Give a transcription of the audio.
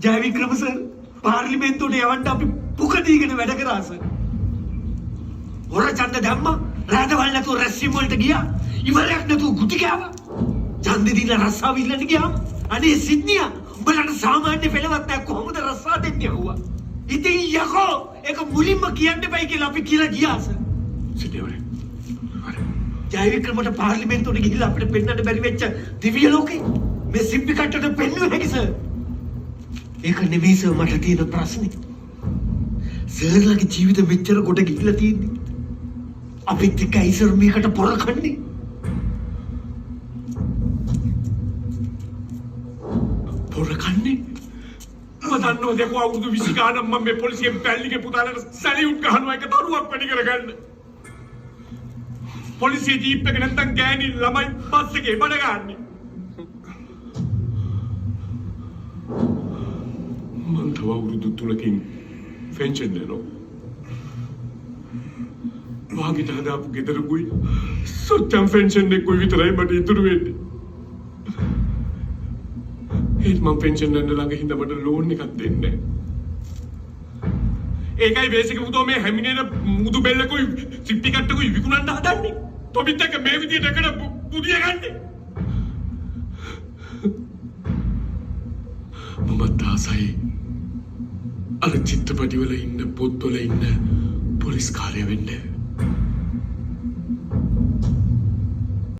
Jayawickrama sir පාර්ලිමේන්තුවට යවන්න අපි පුක දීගෙන වැඩ කරා සර්. හොර ඡන්ද දැම්මා, රැඳවල් නැතුව රැස්වීම වලට ගියා, ඉවරයක් නැතුව ගුටි කෑවා. ඡන්ද දීලා රස්සාව ඉල්ලන්න ගියාම අනේ සිඩ්නියා උඹලට සාමාන්‍ය පෙළවක් නෑ, කොහොමද රස්සා දෙන්නේ ඇහුවා. ඉතින් යකෝ ඒක මුලින්ම කියන්න එපයි කියලා අපි කියලා ගියා සර්. සිඩ්නියා හරි. ජයවික්‍රමට පාර්ලිමේන්තුවට ගිහිල්ලා අපිට පෙන්වන්න බැරි වෙච්ච දිව්‍ය ලෝකේ මේ සිප්පි කට්ටට පෙන්වුව හැකි සර්. ඒක නෙමෙයි සර් මට තියෙන ප්‍රශ්නේ. සර්ලගේ ජීවිත මෙච්චර කොට ගිහිල්ලා තියෙන්නේ. අපිත් එක්ක ඇයි සර් මේකට පොර කන්නේ? පොර කන්නේ? මම දන්නවද යකෝ අවුරුදු 20 ගානක් මම මේ පොලිසියෙන් බැල්ලිගේ පුතාලට සැලියුට් ගහනවා එක තරුවක් වැඩි කරගන්න. පොලිසිය ජීප් එක නැත්තම් ගෑණි ළමයි බස් එකේ බඩ ගන්නනේ. මං තව අවුරුදු 3කින් පෙන්ෂන් යනවා. වාගෙට හදාපු ගෙදරකුයි සොච්චම් පෙන්ෂන් එකකුයි විතරයි මට ඉතුරු වෙන්නේ. ඒත් මං පෙන්ෂන් යන්න ළඟ හින්දා මට ලෝන් එකක් දෙන්නේ නැහැ. ඒකයි බේසික පුතෝ මේ හැමිනේන මුදු බෙල්ලකුයි සිප්පි කට්ටකුයි විකුණන්න හදන්නේ. තොබිත් එක්ක මේ විදියට එකට බුදිය ගන්නේ. මමත් ආසයි අර චිත්‍රපටිවල ඉන්න පොත්වල ඉන්න පොලිස් කාර්ය වෙන්න.